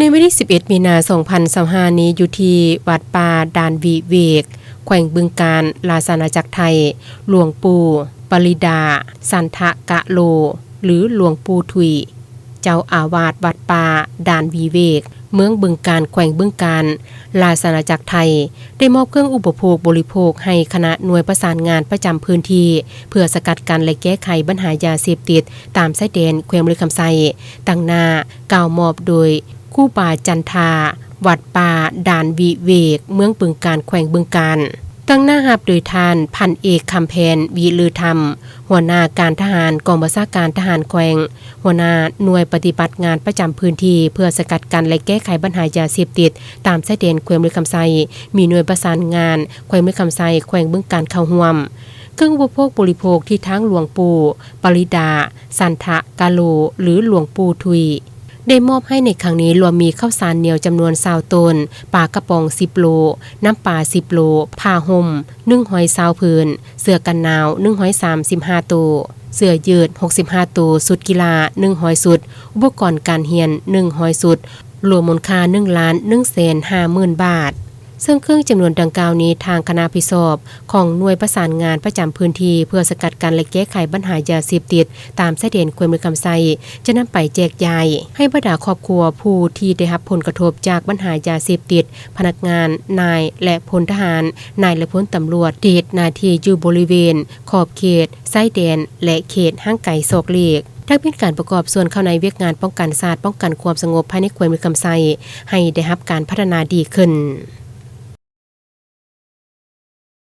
ໃນວັນທີສິບເອັດ ມີນາ ສອງພັນຊາວຫ້ານີ້ ຢູ່ທີ່ວັດປ່າດ່ານວິເວກ ແຂວງບຶງການ ລາຊະອານາຈັກໄທ, ຫຼວງປູ່ປະລິດາ ສັນທະກະໂລ ຫຼື ຫຼວງປູ່ທຸຍ ເຈົ້າອາວາດວັດປ່າດ່ານວິເວກ ເມືອງບຶງການ ແຂວງບຶງການ ລາຊະອານາຈັກໄທ ໄດ້ມອບເຄື່ອງອຸປະໂພກບໍລິໂພກໃຫ້ຄະນະໜ່ວຍປະສານງານປະຈຳພື້ນທີ່ ເພື່ອສະກັດກັ້ນ ແລະ ແກ້ໄຂບັນຫາຢາເສບຕິດຕາມຊາຍແດນແຂວງບໍລິຄຳໄຊ ຕາງໜ້າກ່າວມອບໂດຍຄູບາຈັນທາ ວັດປ່າດ່ານວິເວກ ເມືອງບຶງການ ແຂວງບຶງການ. ຕາງໜ້າຮັບໂດຍທ່ານພັນເອກ ຄຳແພນ ວິລືທຳ ຫົວໜ້າການທະຫານ ກອງບັນຊາການທະຫານແຂວງ, ຫົວໜ້າໜ່ວຍປະຕິບັດງານປະຈຳພື້ນທີ່ ເພື່ອສະກັດກັ້ນ ແລະ ແກ້ໄຂບັນຫາຢາເສບຕິດຕາມຊາຍແດນແຂວງບໍລິຄຳໄຊ, ມີໜ່ວຍປະສານງານແຂວງບໍລິຄຳໄຊ ແຂວງບຶງການເຂົ້າຮ່ວມ. ເຄື່ອງອຸປະໂພກບໍລິໂພກທີ່ທາງຫຼວງປູ່ປະລິດາ ສັນທະກະໂລ ຫຼື ຫຼວງປູ່ທຸຍ ໄດ້ມອບໃຫ້ໃນຄັ້ງນີ້ ລວມມີເຂົ້າສານໜຽວຈຳນວນຊາວໂຕນ, ປາກະປ໋ອງສິບໂລ, ນ້ຳປາສິບໂລ, ຜ້າຫົ່ມໜຶ່ງຮ້ອຍຊາວຜືນ, ເສື້ອກັນໜາວໜຶ່ງຮ້ອຍສາມສິບຫ້າໂຕ, ເສື້ອຢືດຫົກສິບຫ້າໂຕ, ຊຸດກິລາໜຶ່ງຮ້ອຍຊຸດ, ອຸປະກອນການຮຽນໜຶ່ງຮ້ອຍຊຸດ, ລວມມູນຄ່າໜຶ່ງລ້ານໜຶ່ງແສນຫ້າໝື່ນບາດ. ເຊິ່ງເຄື່ອງຈຳນວນດັ່ງກ່າວນີ້ ທາງຄະນະຮັບຜິດຊອບຂອງໜ່ວຍປະສານງານປະຈຳພື້ນທີ່ ເພື່ອສະກັດກັ້ນ ແລະ ແກ້ໄຂບັນຫາຢາເສບຕິດຕາມຊາຍແດນແຂວງບໍລິຄຳໄຊ ຈະນຳໄປແຈກຢາຍໃຫ້ບັນດາຄອບຄົວຜູ້ທີ່ໄດ້ຮັບຜົນກະທົບຈາກບັນຫາຢາເສບຕິດ, ພະນັກງານ, ນາຍ ແລະ ພົນທະຫານ, ນາຍ ແລະ ພົນຕຳຫຼວດ ທີ່ເຮັດໜ້າທີ່ຢູ່ບໍລິເວນຂອບເຂດຊາຍແດນ ແລະ ເຂດຫ່າງໄກສອກຫຼີກ ທັງເປັນການປະກອບສ່ວນເຂົ້າໃນວຽກງານປ້ອງກັນຊາດ, ປ້ອງກັນຄວາມສະຫງົບພາຍໃນແຂວງບໍລິຄຳໄຊ ໃຫ້ໄດ້ຮັບການພັດທະນາດີຂຶ້ນ.